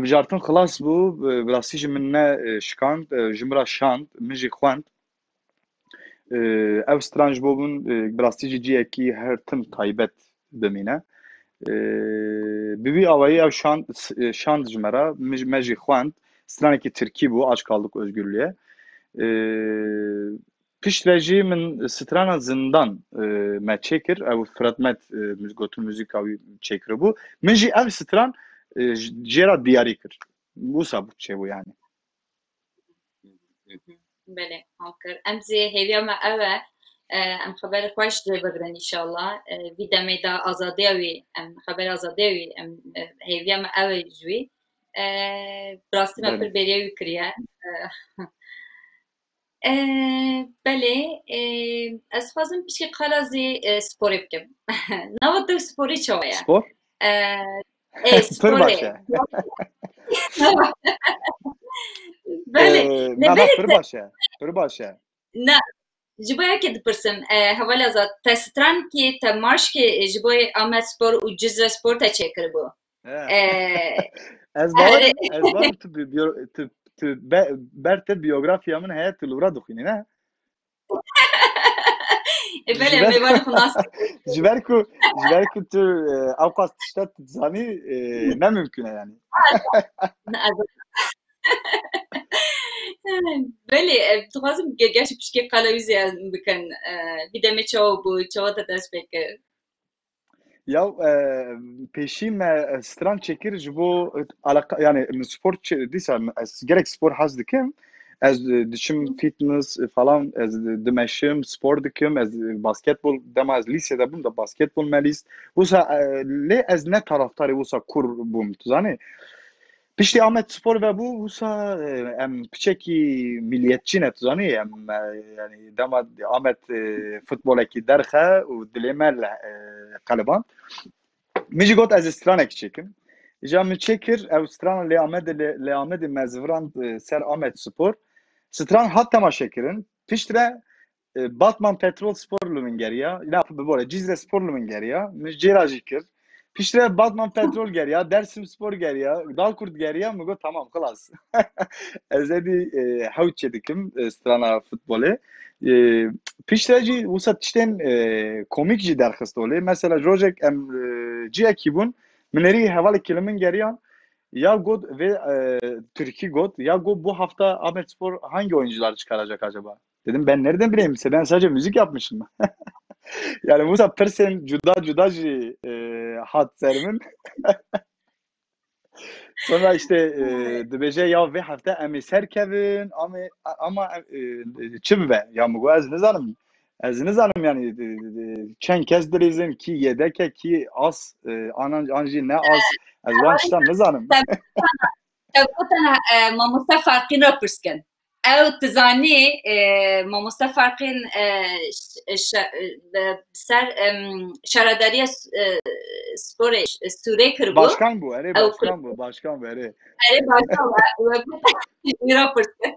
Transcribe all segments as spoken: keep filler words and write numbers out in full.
Mijartin xilas bû, e, bi rastî jî min ne, e, şikand, e, ji min re şand, min jî xwend. E, ev stran ji bo min, e, bi rastî jî cihekî her tim taybet bimîne. E, bi vî awayî ew şand, e, şand ji me re, min, me jî xwend. Stranekî tirkî bû, Aç Kaldık Özgürlüğe. E, Piştre jî min strana Zindan, e, me çêkir. Ew Fırat Met, e, gotin muzîka wî çêkiribû. Min jî ev stran, e, j-, jê re diyarî kir. Wisa bû çêbû yani. Belê, fam kir. Em zî hêviya me ew e, e, em xeberê xweş jê bigrin înşallah. E, vî demê de azadiya wî, em xeberê azadiya wî, em, e, hêviya me ew e ji wî. E, bi rastî me pir bêriya wî kiriye. E, E, belê, e, ez xwazim pişkî qala zî, e, sporê bikim. Nava te sporê çawa ye? Spor? E, e, pir baş e. Belê, e, nava pir baş e. Pir baş e. Na, ji bo yekê dipirsim, e, heval Azad, te strankî, te maşkê, e, ji bo Amed Spor û Cizre Spor te çêkiribû. He. Ee, ez bawerim, ez bawerim tu, bi-, biyo-, tu, tu be-, ber te biyografiya min heye, tu li wira dixwînî, ne? E, belê, em ê xwe nas. Ji ber ku, ji ber ku tu, e, ew qas tişta tu dizanî, e, ne mimkun e yani. Ne, ez-, belê, e, dixwazim ge-, gerçi pişkê qala wî zî em bikin. E, vî demê çawa bû, çawa te dest pê kir? Ya, e, pêşî me, e, stran çêkir ji bo, e, alaka, yani min spor çi-, dîsa ez gerek spor hez dikim. Ez, e, diçim fitness, e, falan, ez dimeşim, spor dikim, ez, e, basketbol, dema ez lîsede bûm da basketbol me lîst. Wisa, e, lê ez ne taraftarê wisa kur bûm, tu zanî. Piştî Amed Spor vebû, wisa, e, em piçekî miliyetçî ne, tu zanî, em, e, yani dema Amed, e, futbolekî derxe û dilê me le-, e, qeliband. Min jî got ez ê stranek çêkim. Îja min çêkir, ew strana lê Amedê, lê, lê Amedê me zivirand, e, ser Amed Spor. Stran hat temaşekirin. Piştre e, Batman Petrol Spor li min geriya. Na, bibore, Cizre Spor li min geriya. Min jê re jî kir. Piştre Batman Petrol geriya, Dersim Spor geriya, Dalkurt geriya. Min got, tamam, xilas. Ez êdî, e, hewt çêdikim, e, strana futbolê. E, piştre jî wisa tiştên, e, komîk jî derxist olê. Mesela rojek em, e, ciyekî bûn, min êrî hevalekî li min geriya. Ya got vê, e, Tirkî got, ya got bu hafta Ahmet Spor hangi oyuncuları çıkaracak acaba? Dedim, ben nereden bileyim? Ben sadece müzik yapmışım. Yani bu sefer pirsên cuda cuda jî, e, hat ser min. Sonra işte, e, dibêje ya vê hefte em ê serkevin, ama, ama, e, çi bibe? Ya min got ez nizanim. Ez nizanim yani, e, e, çend kes dilîzin, kî yedek e, kî as, e, an, an jî ne as. Ez wan tiştan nizanim. Te gotana, e, mamoste Farqîn re pirs kin. Ew tu zanî, e, mamoste Farqîn, e, ş-, ş-, e, ser, em, şaredariya s-, e, sporê, ş-, Sûrê kiribû. Başkan bû, erê, ew başkan bû, başkan bû, erê. Erê, başkan bû. Wî re pirs kin.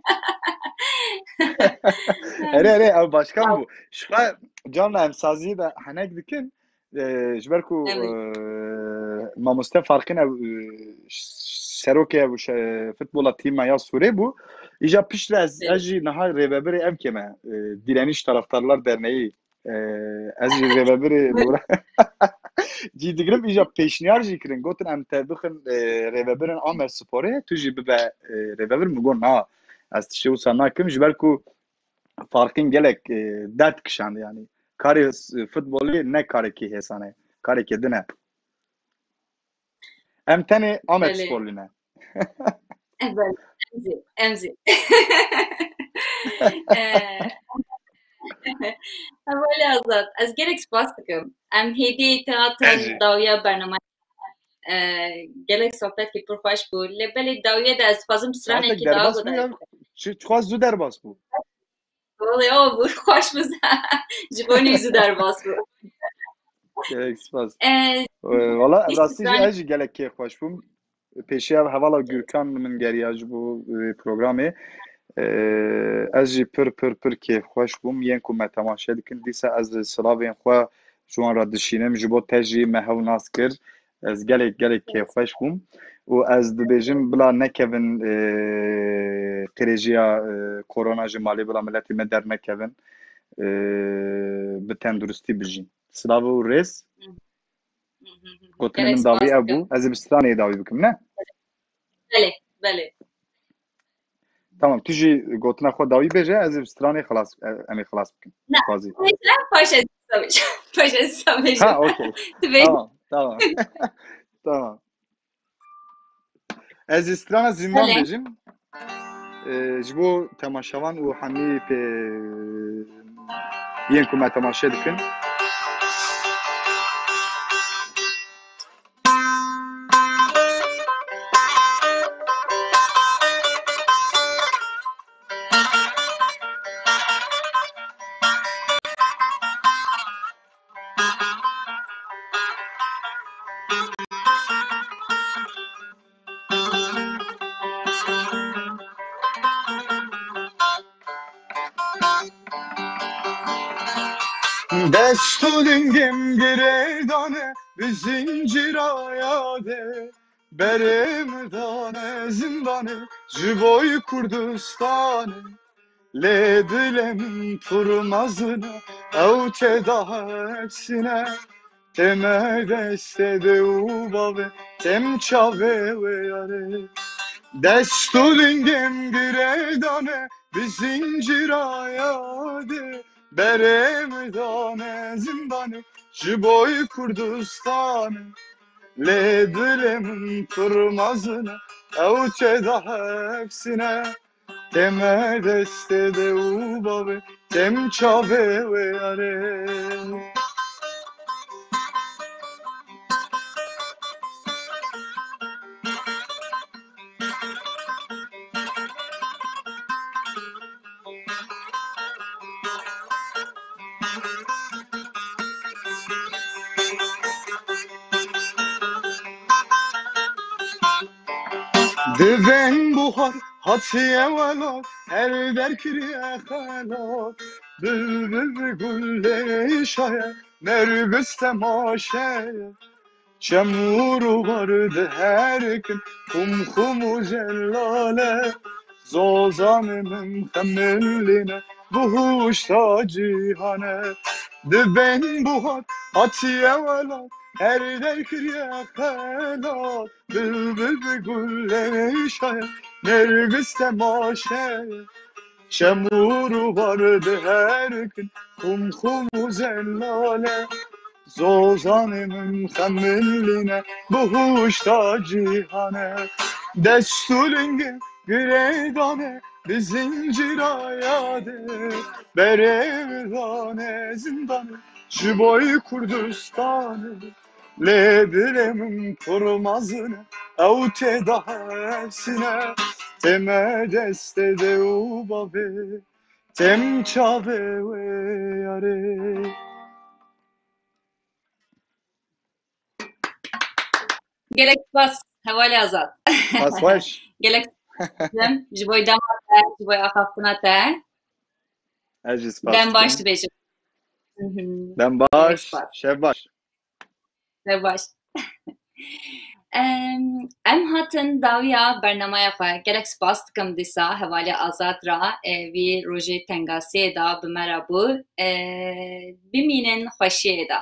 Erê, erê, ew başkan bû. Ji xwe carna em saziyê de henek dikin. E, ji ber ku, e, mamoste Farqîn ew, e, serokê ew şe-, futbola tîma ya Sûrê bû. Îja piştre ez, ez jî niha rêvebirê ev keme, e, Direniş Taraftarlar Derneği, e, ez jî rêvebirê cî digirim. Îja pêşniyar jî kirin. Gotin em te bixin, e, rêvebirin Amed Sporê, tu jî bibe, e, rêvebir. Min got na, ez tiştê wisa nakim. Ji ber ku Farqîn gelek, e, derd kişand yani. Karê s-, futbolê ne karekî hêsan e. Karekê din e. Em tenê Amed Sporlî ne. Belê, em zî, em zî. E, Hevalê Azad, ez gelek spas dikim. Em hêdî te hatin dawiya bernama. E, gelek sohbetkî pir xweş bû. Lê belê dawiyê de ez dixwazim stranekî daha bidim. Çi, çiqas zû derbas bû. Wele o bû, xweş bû. Ji bo nî zû derbas bû. Gelek spas. E, e, valla rastî jî ez jî gelek kêfxweş bûm. Pêşiya hevala Gürkan min geriya ji bo, e, programê. E, ez jî pir, pir, pir kêfxweş bûm. Yên ku me temaşe dikin, dîsa ez silavên xwe ji wan re dişînim. Ji bo te jî me hew nas kir. Ez gelek, gelek kêfxweş bûm û ez dibêjim bila nekevin, e, qirêjiya, e, korona ji malê, bila miletê me dernekevin, e, bi tenduristî bijîn. Silav û rêz. Gotinê Gelek min dawî spas ev dikim. bû. Ez ê bi stranê dawî bikim, ne? Belê, belê. Tamam, tu jî gotina xwe dawî bêje, ez ê bi stranê xilas, e, em ê xilas bikim. Ne, Dixwazî. bêje, paş ez dîsa bêjim. Paş ez dîsa bêjim. Ha, okey. Tu bêje. Tamam, tamam. Tamam. Ez ê strana Zindan Belê. bêjim. E, ji bo temaşevan û hemî pê yên ku me temaşe dikin. Dest û lingê min girêdane bi zincîra yadê. Berê min dane zindanê ji boy Kurdistanê. Lê dilê min pir mezin e, ew tê de hepsîne. Tê me destê dê û bavê, têm çavê wê yarê. Dest û lingê min girêdane bi zincîra yadê. Berê min dane zindanê ji boy Kurdistanê. Lê dilê min pir mezin e, ew tê de hepsîne. Têm destê dê û bavê, têm çavê wê yarê. Divên buhar hatiye welat, her der kiriye xelat. Bilbil bi gulê şaye, nergis temaşeye. Çemûr û bar diherkin, xum xum û zelale. Zozanê min xemilîne, bihuşta cîhane. Divên buhar hatiye welat, her der kiriye xelat. Bilbil bi gulê şaye, nergis temaşeye. Çemûr û bar diherkin, xum xum û zelale. Zozanê min xemilîne, bihuşta cîhane. Dest û lingê girêdane bi zincîra yadê. Berê min dane zindanê ji boy Kurdistanê. Lê dilê min pir mezin e, ew tê de hepsîne. Têm destê dê û bavê, têm çavê wê yarê. Gelek spas, Hevalê Azad. Spas xweş. Gelek spas ji boy dema te, ji boy axaftina te. Ez jî spas Dem baş dikim. dibêjim. Hı hı. Dem Gelek baş, spas. şev baş. Şev baş. Em, em hatin dawiya bernameya xwe. Gelek spas dikim dîsa Hevalê Azad ra, e, vî rojê tengasiyê de bi me re bû. E, bimînin xweşiyê de.